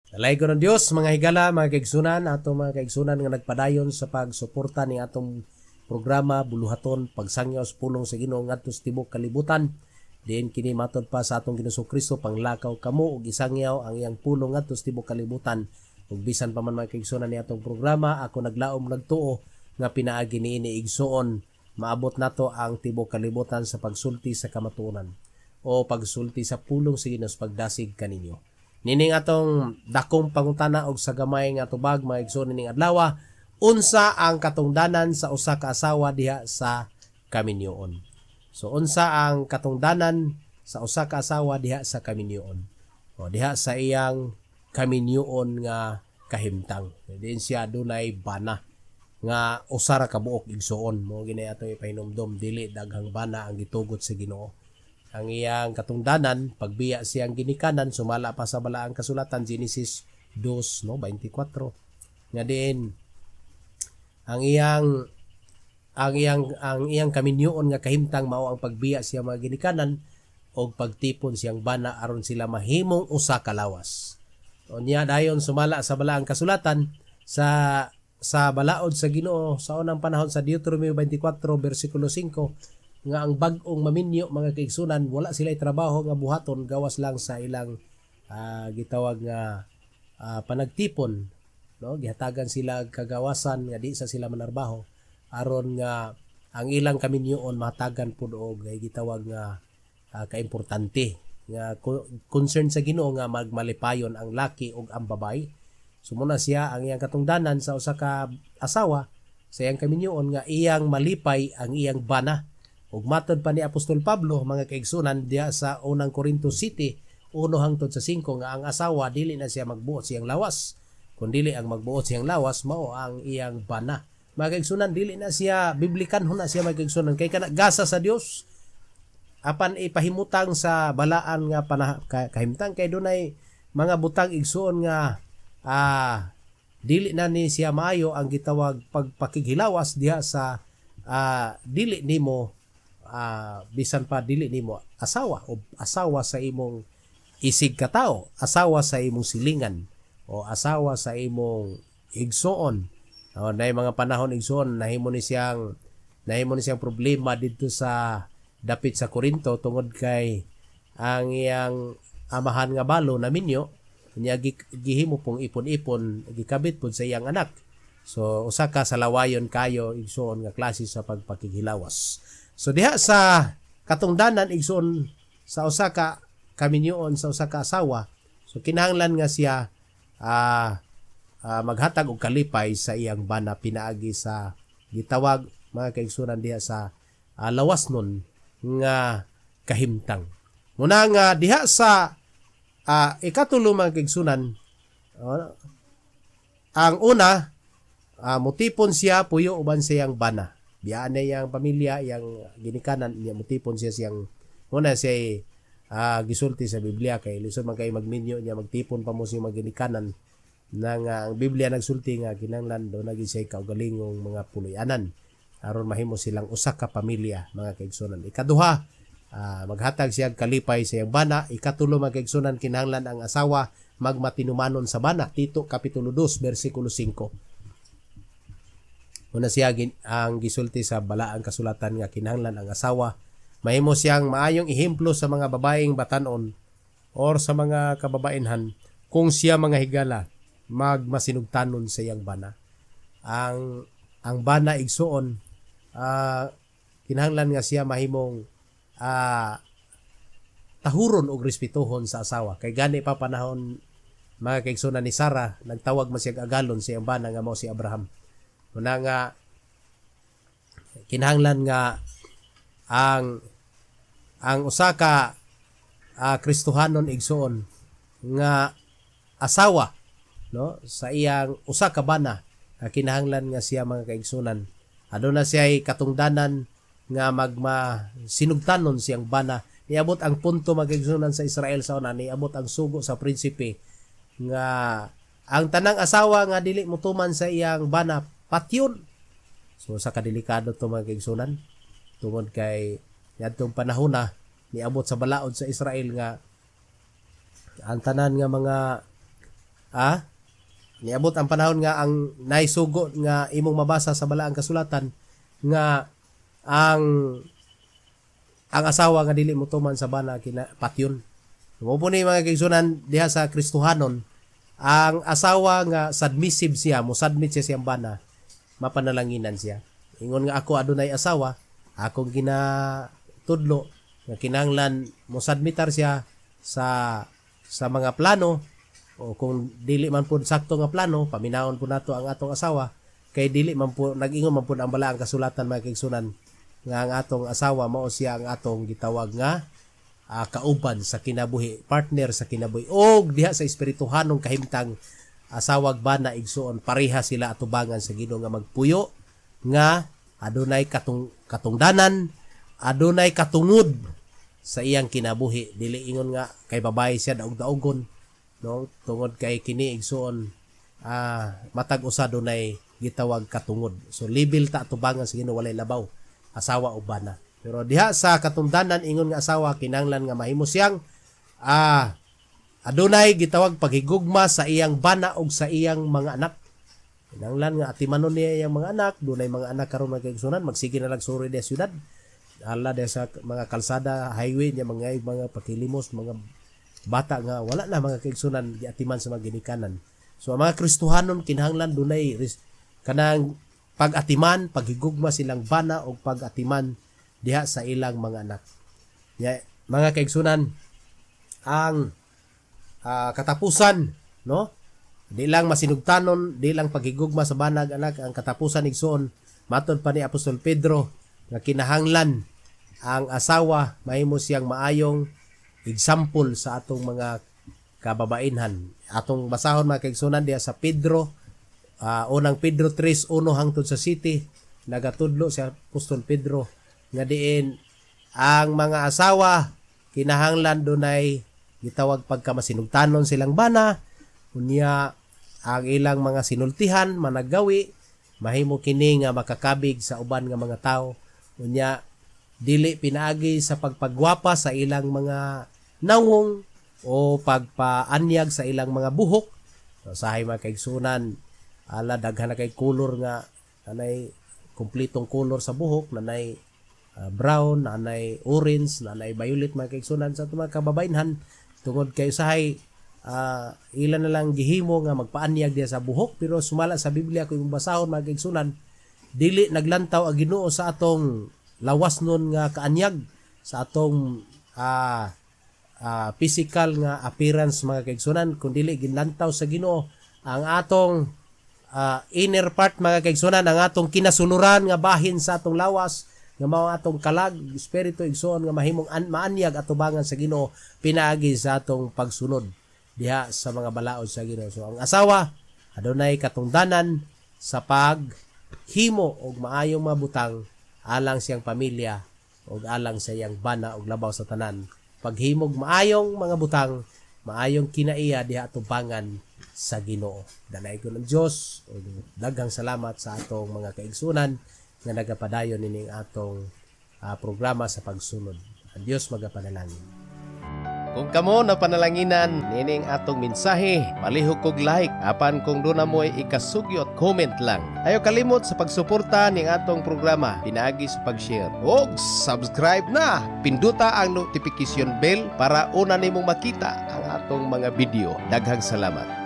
Dalaygon ang Dios, mga higala, mga kaigsunan, ato mga kaigsunan nga nagpadayon sa pagsuporta ni atong programa Buluhaton Pagsangyaw sa Pulong sa Ginoo ngadto sa tibuok kalibutan. Diin kini matod pa sa atong Ginoong Kristo, panglakaw kamo ug isangyaw ang iyang pulong ngadto sa tibuok kalibutan. Ug bisan pa man, mga kaigsunan, ni atong programa, ako naglaom, nagtuo nga pinaagi niini, igsuon, maabot nato ang tibuok kalibutan sa pagsulti sa kamatuoran o pagsulti sa pulong sa Ginoo sa pagdasig kaninyo. Nining atong dakong pangutana og sa gamay nga tubag, mga igsoon, nining adlaw, unsa ang katungdanan sa usa ka asawa diha sa kaminyoon? So unsa ang katungdanan sa usa ka asawa diha sa kaminyoon? O diha sa iyang kaminyoon nga kahimtang. Diin siya dunay bana nga usa ra ka buok, igsuon. Mao gini atong ipahinumdom, dili daghang bana ang gitugot sa Ginoo. Ang iyang katungdanan, pagbiya siyang ginikanan, sumala pa sa balaang kasulatan, Genesis 2, no, 24, nga diin ang iyang kaminyoon nga kahimtang mao ang pagbiya siya mga ginikanan og pagtipon siyang bana aron sila mahimong usa ka lawas. Unya dayon, sumala sa balaang kasulatan sa balaod sa Ginoo sa unang panahon sa Deuteronomy 24 bersikulo 5 nga ang bag-ong maminyo, mga kaigsunan, wala sila trabaho nga buhaton gawas lang sa ilang gitawag nga panagtipon, no? Gihatagan sila kagawasan nga di sa sila manarbaho aron nga ang ilang kaminyoon mahatagan pud og gitawag nga kaimportante nga concern sa Ginoo nga magmalipayon ang laki ug ang babaye. So muna siya ang iyang katungdanan sa usa ka asawa sa iyang kaminyoon nga iyang malipay ang iyang bana. Ug matod pa ni Apostol Pablo, mga kaigsunan, diha sa unang Corinto City 1 hangtod sa 5 nga ang asawa dili na siya magbuot siyang lawas, kun dili ang magbuot siyang lawas mao ang iyang bana. Mga kaigsunan, dili na siya biblikan na siya, mga kaigsunan, kay kana gasa sa Dios apan ipahimutang sa balaan nga kahimtang kay dunay mga butang, igsuon, nga dili na ni siya maayo ang gitawag pagpakighilawas diha sa dili nimo, bisan pa dili nimo asawa o asawa sa imong isig katao, asawa sa imong silingan o asawa sa imong igsuon. O, na mga panahon, igsuon, nahimo ni siyang problema didto sa dapit sa Korinto tungod kay ang iyang amahan nga balo naminyo niya, gihimo pong ipon-ipon, gikabit pud sa iyang anak. So usa ka salawayon kayo, igsuon, nga klase sa pagpakighilawas. So diha sa katungdanan, igsuon, sa usa ka kaminyoon, sa usa ka asawa, so kinahanglan nga siya maghatag og kalipay sa iyang bana pinaagi sa gitawag, mga kaigsunan, diha sa lawas nun nga kahimtang. Muna nga diha sa ikatulo, mga kaigsunan, ang una, mutipon siya puyo uban sa iyang bana. Biyaan na iyang pamilya, iyang ginikanan niya, mutipon siya siyang muna siya gisulti sa Biblia kay lisod man kay magminyo niya magtipon pa mo siyang mga ginikanan na nga ang Biblia nagsulti nga kinahanglan do naging siya kaugalingong mga puloy-anan aron mahimo silang usa ka pamilya, mga kaigsunan. Ikaduha, maghatag siya og kalipay sa iyang bana. Ikatulo, mga kaigsunan, kinahanglan ang asawa magmatinumanon sa bana. Tito kapitulo 2 bersikulo 5. Una siya ang gisulti sa balaang kasulatan nga kinahanglan ang asawa mahimo siyang maayong ehemplo sa mga babaeng batanon or sa mga kababaenhan kung siya, mga higala, magmasinugtanon sa iyang bana. Ang bana, igsuon, kinahanglan nga siya mahimong tahuron og respetuhon sa asawa. Kay gani pa panahon, mga kaigsunan, ni Sarah, nagtawag man siya agalon sa iyang bana nga mao si Abraham. Una nga kinahanglan nga ang usa ka Kristohanon, igsuon, nga asawa, no, sa iyang usa ka bana, kinahanglan nga siya, mga kaigsunan, aduna siya katungdanan nga magma sinugtanon siyang bana. Niabot ang punto, mga kaigsunan, sa Israel sa una, niabot ang sugo sa prinsipe nga ang tanang asawa nga dili motuman sa iyang bana, patyon. So sa kadelikado to, mga kaigsunan, tungod kay yadtong panahon na niabot sa balaod sa Israel nga ang tanan nga mga Niabot ang panahon nga ang naisugo nga imong mabasa sa Balaang Kasulatan nga ang asawa nga dili motuman sa bana kina patyon. Mao po ni, mga kaigsunan, diha sa Kristohanon, ang asawa nga submissive siya, mo submit siya siyang bana, mapanalanginan siya. Ingon nga ako adunay asawa, akong ginatudlo nga kinahanglan mo submitar siya sa mga plano o kung dili man pud sakto nga plano, paminawon po nato ang atong asawa kay dili man po nag-ingon man pud ang Balaang Kasulatan, mga kaigsunan, nga ang atong asawa mao siya ang atong gitawag nga kauban sa kinabuhi, partner sa kinabuhi. Og diha sa espirituhanong kahimtang, asawag bana, igsuon, pareha sila atubangan sa Ginoo nga magpuyo nga adunay katungdanan, adunay katungod sa iyang kinabuhi. Dili ingon nga kay babae siya daog-daogon, no, tungod kay kini, igsuon, matag usa dunay gitawag katungod. So level ta atubangan sa Ginoo, walay labaw asawa o bana. Pero diha sa katungdanan, ingon nga asawa, kinahanglan nga mahimo siyang adunay gitawag paghigugma sa iyang bana og sa iyang mga anak. Kinahanglan nga atimanon niya iyang mga anak. Dunay mga anak karon, mga kaigsunan, magsige na lang suri diha syudad. Ala diha sa mga kalsada, highway niya, mga pakilimos, mga bata nga wala na, mga kaigsunan, giatiman sa mga ginikanan. So ang mga Kristohanon kinahanglan dunay kanang pag-atiman, paghigugma silang bana og pag-atiman diha sa ilang mga anak. Ya, mga kaigsunan, ang katapusan, no? Di lang masinugtanon, di lang paghigugma sa banag anak ang katapusan, igsoon. Matod pa ni Apostol Pedro nga kinahanglan ang asawa mahimo siyang maayong example sa atong mga kababainhan. Atong basahon, mga kaigsunan, diha sa Pedro, Unang Pedro 3:1 hangtod sa 7, nagatudlo si Apostol Pedro nga diin ang mga asawa kinahanglan dunay gitawag pagkamasinugtanon silang bana, unya ang ilang mga sinultihan managawi mahimo kini nga makakabig sa uban nga mga tao, unya dili pinaagi sa pagpagwapa sa ilang mga nawong o pagpaanyag sa ilang mga buhok. So, sahay, mga kaigsunan, ala daghan na kay color nga nanay kumpletong color sa buhok, nanay brown, nanay orange, nanay violet, mga kaigsunan, sa atong mga kababainhan, tungod kay usahay ilan na lang gihimo nga magpaanyag diya sa buhok. Pero sumala sa Biblia, kung imong basahon, mga kaigsunan, dili naglantaw ang Ginoo sa atong lawas nun nga kaanyag, sa atong physical nga appearance, mga kaigsunan, kundi ginlantaw sa Ginoo ang atong inner part, mga kaigsunan, ang atong kinasuluran nga bahin sa atong lawas nga mao ang atong kalag, espiritu, igsoon, nga mahimong maanyag atubangan sa Ginoo pinaagi sa atong pagsunod diha sa mga balaod sa Ginoo. So ang asawa adunay katungdanan sa paghimo og maayong mga butang alang siyang pamilya ug alang sa iyang bana, ug labaw sa tanan paghimog maayong mga butang, maayong kinaiya diha atubangan sa Ginoo. Dalaygon ang Dios ug daghang salamat sa atong mga kaigsunan nga nagapadayon nining atong programa sa pagsunod. Ang Dios magapanalangin. Kung kamo napanalanginan nining atong mensahe, palihog kog like apan kung duna mo'y ikasugyot, comment lang. Ayaw kalimot sa pagsuporta ning atong programa pinaagi sa pag-share og subscribe na. Pinduta ang notification bell para una nimong makita ang atong mga video. Daghang salamat.